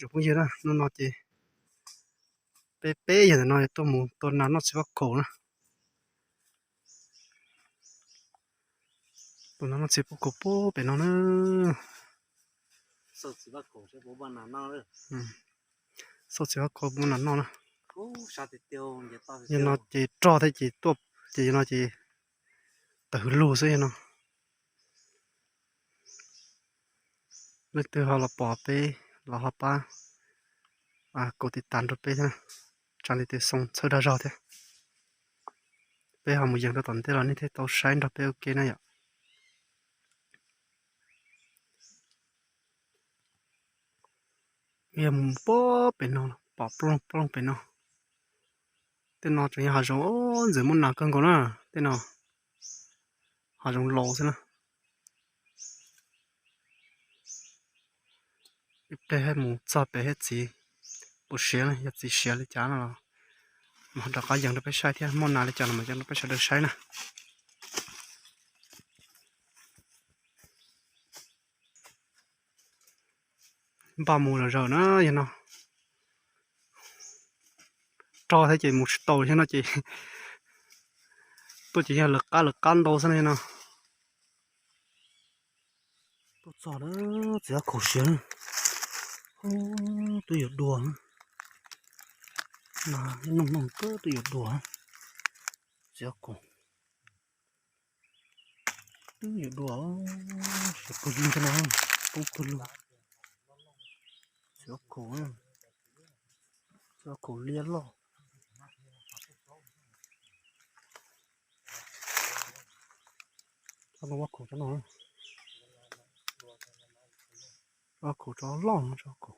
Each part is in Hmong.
Tsoom phooj ywg na, hnub no ces peb peb yawg ntawm no tuaj mus tua nas noj txiv vaj khaum na. Tua nas noj txiv vaj khaum pub pem no na. Xauj txiv vaj khaum puas muaj nas noj na. Yog no ces rog thiab ces tuaj ces yog no ces tawm hwv lug xwb yog no. Leej twg ho los pom peb los ho pab kaus tiv tas rau peb thiab, tsa li tes xoo txhawb dag zog thiab. Peb ho mus yees rau tom ntej los nej thiaj tau saib nrog peb ua ke na yom. Yog mus pem no, pom plooj plooj pem no. Tej no tseem yog hav zoov, ntxim muaj nas kawg nkaus na. Tej no hav zoov laus xwb na. Ib pliag mus txog pem thiab txiv puas siav, yog txiv siav li cas no los mam rov qab yees rau peb saib thiab, muaj nas li cas los mam yees rau peb sawv daws saib na. Npaj mus lawm zawm na yog no. Rog thiab ces mus tsis tau thiab no ces tuaj ces yog lawv qab lawv qab ntau xwb no yog no. Tuaj txog na, txiv vaj khaum siav na. Twb yuav dua, mas noog noog twb yuav dua. Txiv vaj khaum twb yuav dua, siav pawg lug thiab no, poob pawg lug. Txiv vaj khaum, txiv vaj khaum liab loj. Vaj khaum tso no, vaj khaum tso loj no, tso khaum.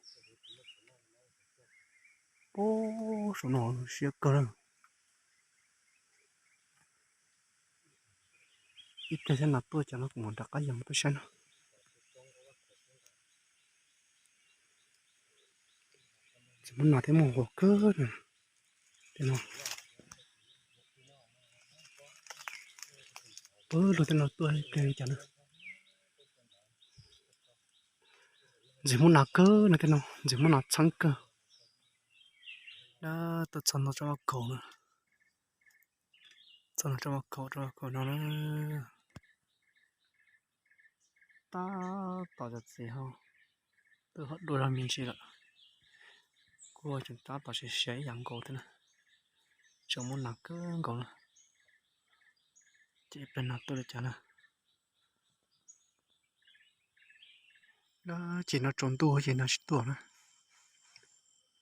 Ub, saum no siab kawg na. Ib pliag thiab nas tuaj cas no kuv mam rov qab yees peb saib no. Tsis muaj nas thiab muaj huam kawg na. Tej no, pawg lug tej no tuaj ib pliag li cas na. Ntxim muaj nas kawg na tej no, ntxim muaj nas txheeb kawg. Dab tuaj txog no rau vaj khaum na. Txog no rau vaj khaum, rau vaj khaum no na. Tab tom cov txiv ho twb ho dua zog me ntsis lawm. Kuj tseem tab tom siav siav ib yam nkaus thiab na. Tseem muaj nas kawg nkaus na. Ces ib pliag nas tuaj li cas na. Dab tsi no tsaus ntuj ces nas tsis tuaj na.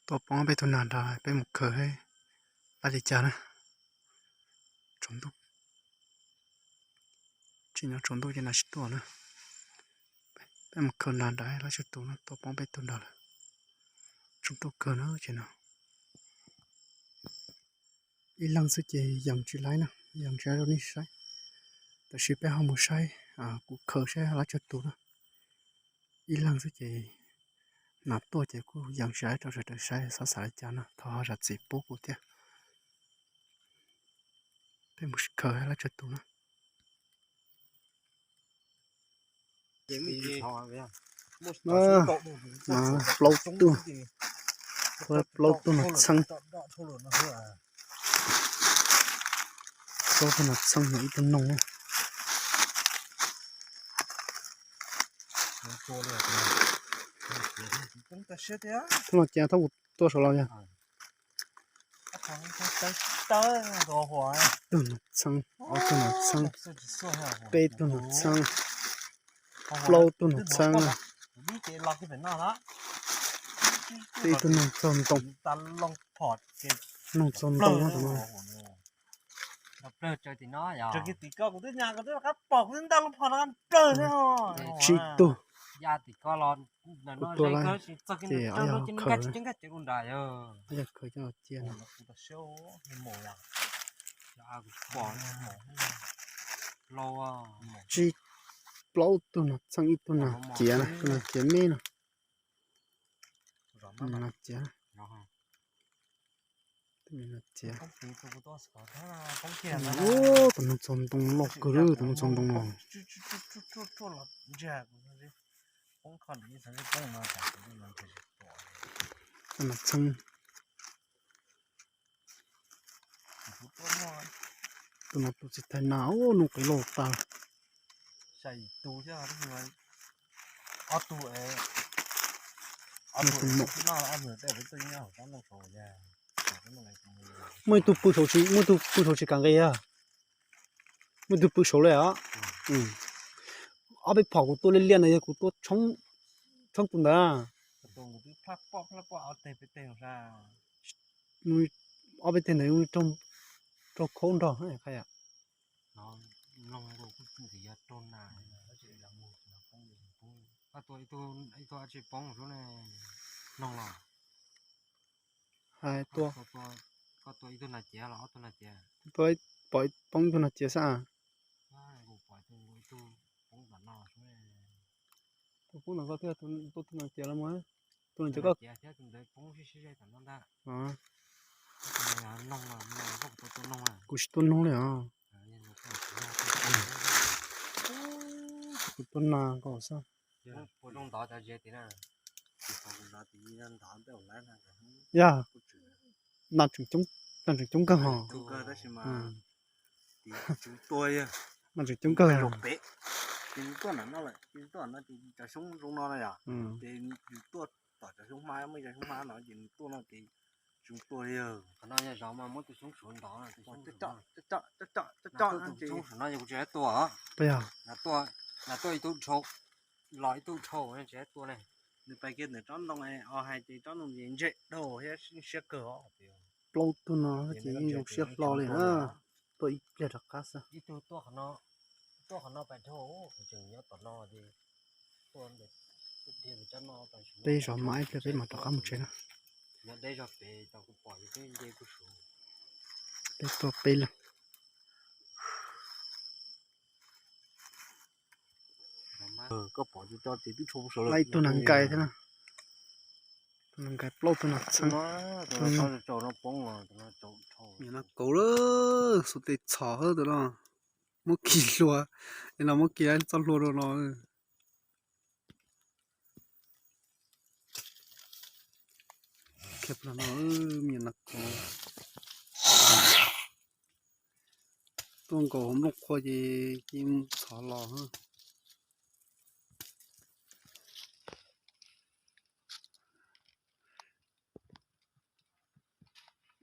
Tuaj poob peb tug nas nrad peb mus khaws, dab li cas na. Tsaus ntuj, tsis no tsaus ntuj ces nas tsis tuaj na. Peb mus khaws nas nrad lab tsuag tus no tuaj poob peb tug nrad lawm. Tsaus ntuj kawg na ces no. Ib leeg xwb ces yees tsis laib na, yees tsis laib rau nej saib. Tab sis peb ho mus saib, kuv khaws saib lab tsuag tus na. Ib leeg xwb ces nas tuaj ces kuj yees tsis laib rau sawv daws saib, txhob xav li cas no, thov ho zam txim pub kuv thiab. Peb mus khaws lab tsuag tus na. Plaub tug, plaub tug no txheeb. Plaub tug no txheeb no ib tug noog. Thub no cia thub kuv tuaj saum los yog. Tug no txheeb, ob tug no txheeb, peb tug no txheeb, plaub tug no txheeb na. Peb tug noog txaug ntoo, noog txaug ntoo no. Tsib tug, kuv tua laib ces yog khaws, yog khaws coj cia no. Tsib, plaub tug no txheeb ib tug no ciav na, tug no ciav me no. Tus no ciav, tus no ciav. Tus no txaug ntoo loj kawg li, tus no txaug ntoo no. Txheeb. Tus no tus txiv thais nas ub, noj qis loj tas. Muaj ib tug pw saud tsis, muaj ib tug pw saud tsis kam nqis a. Muaj ib tug pw saud li os. Ob peb phom kuv tua liaj liaj na yog kuv tua tshoob tus ntawd. Ob peb teg ntawd raug khaub nrog. Hais tua, tua pom ib tug nas ciav xwb. Tus poob ntawm koj thiab tus tus nas ciav los mas, tus nas ciav koj. Kuv tsis tua noog li os. Kuv tua nas koj xwb. Yog, nas tseem coob, nas tseem coob kawg hos. Nas tseem coob kawg. Tus xyoob saum no yog kuv tsis tua, los ib tug dhau tsis tua ne. Nws pais kiag ntawm tsob ntoo, o hais ces tsob ntoo ces ntseg dhau thiab siab kawg os. Plaub tug no ces yeej zoo siab hlo li na. Tuaj ib pliag rov qab xwb. Ib tug tuaj qhov no, tuaj qhov no pais dhau, kuv tseem nyob tom no ces tuaj ntawm, peb zov mas ib pliag peb mam rov qab mus tsev na. Nyob deb zog pem, kuv pom kuv twb nce kuv suav. Peb tuaj peb leeg. Ib tug nas nkais thiab na. Tus nas nkais plaub tug nas txheeb. Tus no kauv lawm, xuas tes txhom xwb tus no. Muab kis hlua, es no muab kis txoj hlua rau no. Kiag plag no, me nyuam nas kauv tuaj nkaus hauv nplooj qhuav ces cia txhom los.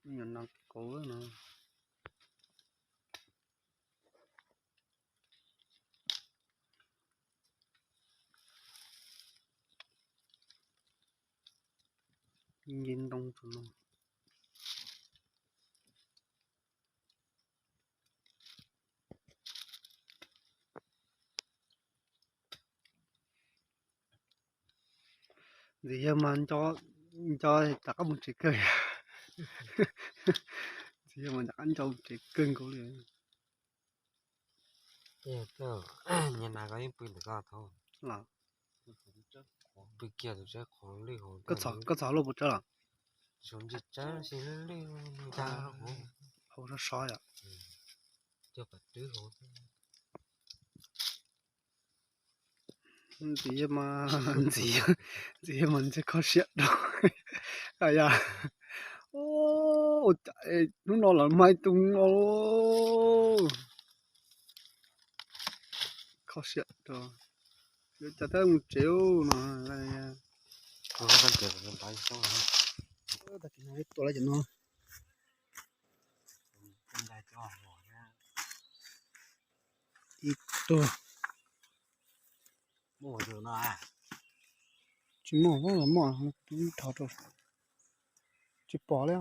Me nyuam nas kauv no. Nce ntoo tsuas no. Ntxim yawg mas nco, nco rov qab mus tsev kawg. Ntxim yawg mas rov qab nco mus tsev kawg nkaus li. Nyias nas koj yeej pw ntawm koj thaum los pw kiag tus tsheb qhov lwj hauv. Koj txhom luaj puas tsawb los? Saum ntsis tsawb si lwj lwj ncaj hauv. Hauv sov sov yom. Cog pam twb hauv. Ntxim yawg mas, ntxim yawg mas ntshe kho siab rau. Yog, hnub no lawv mas ib tug no kho siab rau. Yuav cas tab mus tsev no. Tag kis no tua lawm cov no. Ib tug. Tsis muaj, muaj, muaj, tsis pom li.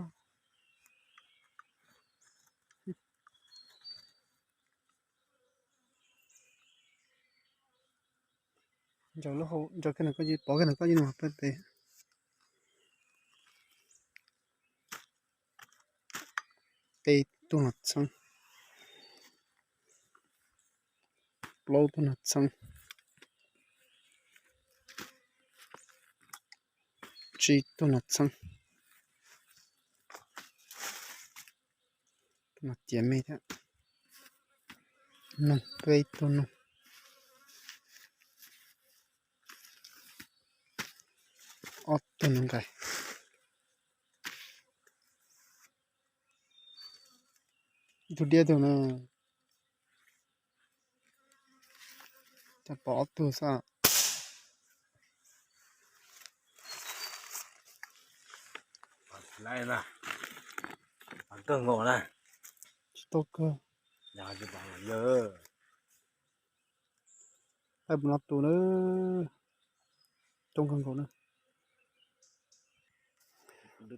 Ntsaws lub hau, ntsaws kiag ntawm koj, pov kiag ntawm koj ib nus peb pem. Peb tug nas txheeb, plaub tug nas txheeb, tsib tug nas txheeb, tug nas ciav me thiab, noog peb tug noog, ob tug nas nkais, Ib tug diab tug na, cas pom ob tug xwb. Tsis tau kawg. Qaib mus no tus na, coob kawg nkaus na.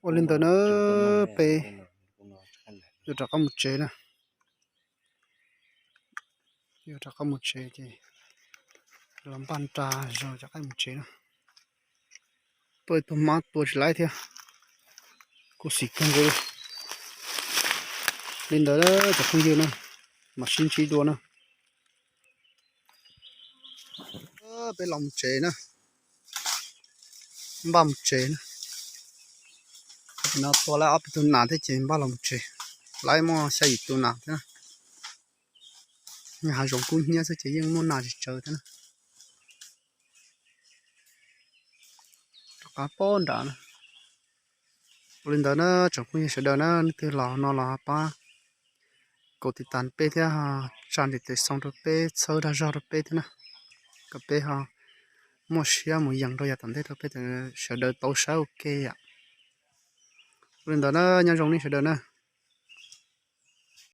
Ua li ntawd na, peb yuav rov qab mus tsev na. Yuav rov qab mus tsev ces los npaj nra zog rov qab mus tsev na. Tuaj ib tug hmab tua tsis laib thiab, kuv xim kawg nkaus li. Li ntawd cov phooj ywg na, mam sib ntsib dua na. Peb los mus tsev na, npaj mus tsev na. No tua laib ob peb tug nas thiab ces npaj los mus tsev. Laib muaj xya yim tus nas thiab na. Hav zoov kub hnyiab xwb ces yeej muaj nas tsis tsawg thiab na. Rov qab pab nram na. Ua li ntawd na tsoom phooj ywg sawv daws na, leej twg los no los pab kaum tiv tas peb thiab, tsa ntiv tes xoo rau peb, txhawb dag zog rau peb thiab na, kom peb ho muaj siab mus yees rau yav tom ntej rau peb sawv daws tau saib ua ke yom. Ua li ntawd na, nyob zoo nej sawv daws na.